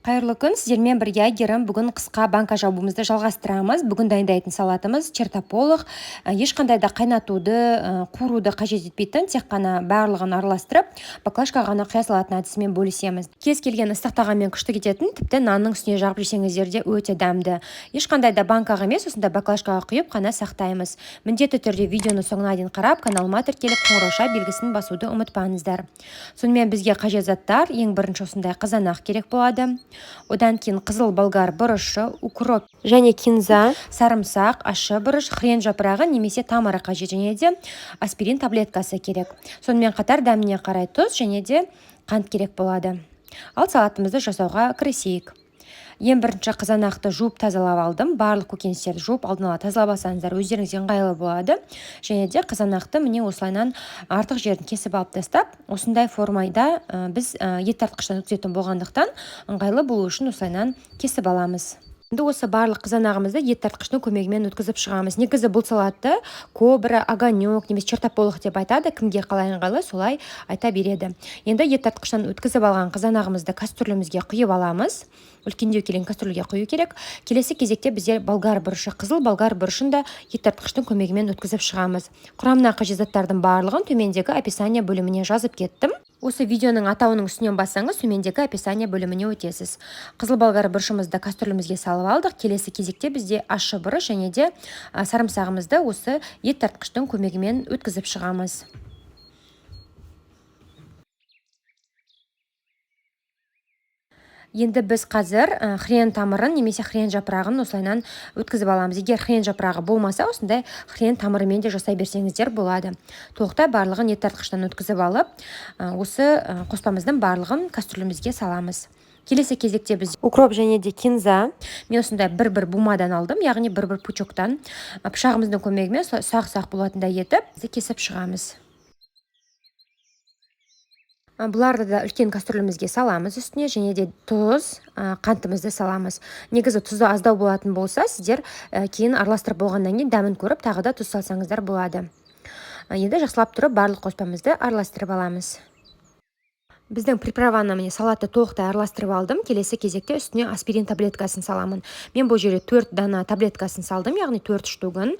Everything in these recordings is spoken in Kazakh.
Қайырлы күн! Сіздермен бірге Әйгерім. Бүгін қысқа банка жабуымызды жалғастырамыз. Бүгін дайындайтын салатымыз чертополох. Ешқандай да қайнатуды, қуыруды қажет етпейтін, тек қана барлығын араластырып, баклажкаға ғана құя салатын әдісімен бөлісеміз. Кез келген ыстық тағаммен күшті кететін, тіпті нанның үстіне жағып жесеңіздер де өте дәмді. Ешқандай да банкаға емес, осындай баклажкаға құйып қана сақтаймыз. Міндетті түрде видеоны соңына дейін қарап, каналыма тіркеліп, қоңырауша белгісін басуды ұмытпаңыздар. Сонымен, бізге қажет заттар: ең бірінші осындай қызанақ керек болады. Одан кейін қызыл болгар бұрышы, укроп және кинза, сарымсақ, ащы бұрыш, хрен жапырағы немесе тамыры қажет және де аспирин таблеткасы керек. Сонымен қатар дәміне қарай тұз және де қант керек болады. Ал салатымызды жасауға кірісейік. Ең бірінші қызанақты жуып, тазалап алдым. Барлық көкөністерді жуып, алдын ала тазалап алсаңыздар, өздеріңізге ыңғайлы болады. Және де қызанақты міне осылайынан артық жерін кесіп алып тастап, осындай формада біз ет тартқыштан өткізетін болғандықтан, ыңғайлы болу үшін осылайынан кесіп аламыз. Енді осы барлық қызанағымызды ет тартқыштың көмегімен өткізіп шығамыз. Негізі бұл салатты кобра, огонек немесе чертополох деп айтады. Кімге қалай ыңғайлы, солай айта береді. Енді ет тартқыштан өткізіп алған қызанағымызды кастрюлімізге құйып аламыз. Үлкендеу келген кастрюльге құю керек. Келесі кезекте бізде болгар бұрышы. Қызыл болгар бұрышын да ет тартқыштың көмегімен өткізіп шығамыз. Құрамына қажет заттардың барлығын төмендегі описание бөліміне жазып кеттім. Осы видеоның атауының үстінен бассаңыз, төмендегі описание бөліміне өтесіз. Қызыл болгар бұрышымызды кастрюлімізге салып алдық. Келесі кезекте бізде ащы бұрыш және де сарымсағымызды осы ет тартқыштың көмегімен өткізіп шығамыз. Енді біз қазір хрен тамырын немесе хрен жапырағын осылайынан өткізіп аламыз. Егер хрен жапырағы болмаса, осындай хрен тамырымен де жасай берсеңіздер болады. Толықтай барлығын ет тартқыштан өткізіп алып, осы қоспамыздың барлығын кастрюлімізге саламыз. Келесі кезекте біз укроп және де кинза. Мен осындай бір-бір бумадан алдым, яғни бір-бір пучоктан. Пышағымыздың көмегімен ұсақ-ұсақ болатындай етіп кесіп шығамыз. Бұларды да үлкен кастрюлімізге саламыз үстіне және де тұз, қантымызды саламыз. Негізі тұзы аздау болатын болса, сіздер кейін араластырып болғаннан кейін дәмін көріп, тағы да тұз салсаңыздар болады. Енді жақсылап тұрып барлық қоспамызды араластырып аламыз. Біздің приправаны, міне, салатты толықтай араластырып алдым. Келесі кезекте үстіне аспирин таблеткасын саламын. Мен бұл жерде 4 дана таблеткасын салдым, яғни 4 штугін.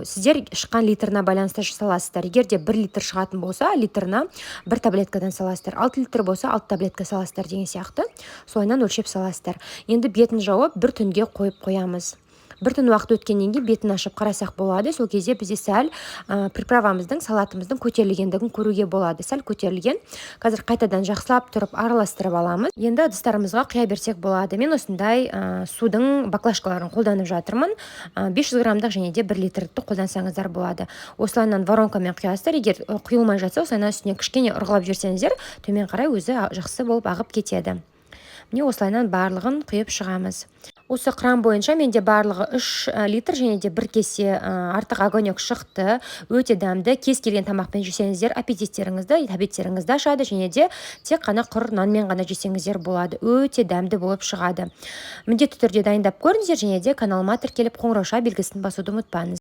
Сіздер шыққан литрына байланысты саласыздар. Егер де 1 литр шығатын болса, литрына бір таблеткадан саласыздар. 6 литр болса, 6 таблетка саласыздар деген сияқты. Солайынан өлшеп саласыздар. Енді бетін жауып, бір түнге қойып қоямыз. Бір түн уақыт өткеннен кейін бетін ашып қарасақ болады. Сол кезде бізде сәл приправамыздың, салатымыздың көтерілгендігін көруге болады. Сәл көтерілген. Қазір қайтадан жақсылап тұрып араластырып аламыз. Енді ыдыстарымызға құя берсек болады. Мен осындай судың баклажкаларын қолданып жатырмын. 500 граммдық және де 1 литрлікті қолдансаңыздар болады. Осылайынан воронкамен құясыздар. Егер құйылмай жатса, осылайынан үстіне кішкене ұрғылап жіберсеңіздер, төмен қарай өзі жақсы болып ағып кетеді. Міне, осылайынан барлығын құйып шығамыз. Осы құрам бойынша менде барлығы 3 литр және де бір кесе артық огонек шықты. Өте дәмді. Кез келген тамақпен жесеңіздер, аппетиттеріңізді, тәбеттеріңізді ашады және де тек қана құр нанмен ғана жесеңіздер болады. Өте дәмді болып шығады. Міндетті түрде дайындап көріңіздер және де каналыма тіркеліп, қоңырауша белгісін басуды ұмытпаңыз.